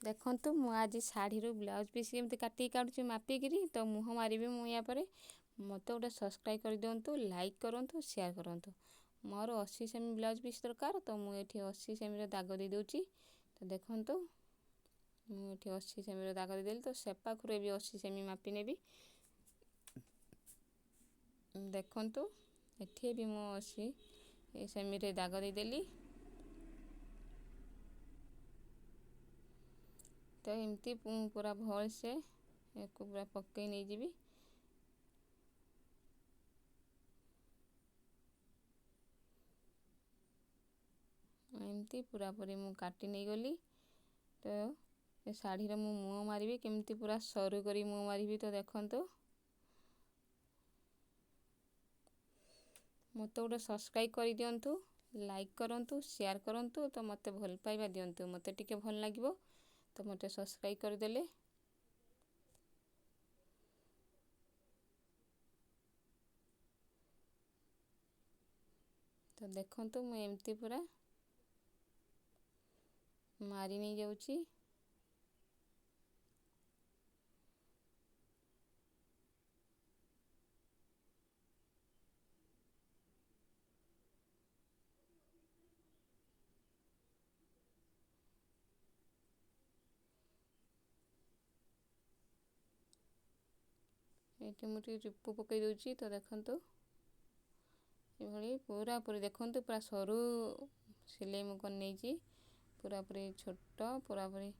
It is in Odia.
ଦେଖନ୍ତୁ, ମୁଁ ଆଜି ଶାଢ଼ୀରୁ ବ୍ଲାଉଜ୍ ପିସ୍ କେମିତି କାଟିକି କାଟୁଛି ମାପିକିରି। ତ ମୁହଁ ମାରିବି ମୁଁ ୟା ପରେ। ମୋତେ ଗୋଟେ ସବସ୍କ୍ରାଇବ୍ କରିଦିଅନ୍ତୁ, ଲାଇକ୍ କରନ୍ତୁ, ସେୟାର କରନ୍ତୁ। ମୋର 80 ସେମି ବ୍ଲାଉଜ୍ ପିସ୍ ଦରକାର, ତ ମୁଁ ଏଠି 80 ସେମିର ଦାଗ ଦେଇଦେଉଛି। ତ ଦେଖନ୍ତୁ, ମୁଁ ଏଠି 80 ସେମିର ଦାଗ ଦେଇଦେଲି। ତ ସେପାଖରୁ ବି 80 ସେମି ମାପି ନେବି। ଦେଖନ୍ତୁ, ଏଠି ବି ମୁଁ 80 ସେମିରେ ଦାଗ ଦେଇଦେଲି। ତ ଏମିତି ପୁରା ଭଲସେ ୟାକୁ ପୁରା ପକାଇ ନେଇଯିବି। ଏମିତି ପୁରାପୁରି ମୁଁ କାଟି ନେଇଗଲି। ତ ଏ ଶାଢ଼ୀର ମୁଁ ମୁହଁ ମାରିବି କେମିତି, ପୁରା ସରୁ କରି ମୁହଁ ମାରିବି। ତ ଦେଖନ୍ତୁ, ମୋତେ ଗୋଟେ ସବସ୍କ୍ରାଇବ୍ କରିଦିଅନ୍ତୁ, ଲାଇକ୍ କରନ୍ତୁ, ସେୟାର କରନ୍ତୁ। ତ ମୋତେ ଭଲ ପାଇବା ଦିଅନ୍ତୁ, ମୋତେ ଟିକେ ଭଲ ଲାଗିବ ତ ମୋତେ ସବସ୍କ୍ରାଇବ୍ କରିଦେଲେ। ତ ଦେଖନ୍ତୁ, ମୁଁ ଏମିତି ପୁରା ମାରି ନେଇଯାଉଛି। ଏଇଠି ମୁଁ ଟିକେ ଚିପୁ ପକାଇ ଦେଉଛି। ତ ଦେଖନ୍ତୁ, ଏଭଳି ପୁରାପୁରି ଦେଖନ୍ତୁ, ପୁରା ସରୁ ସିଲେଇ ମୁଁ କରିନେଇଛି, ପୁରାପୁରି ଛୋଟ, ପୁରାପୁରି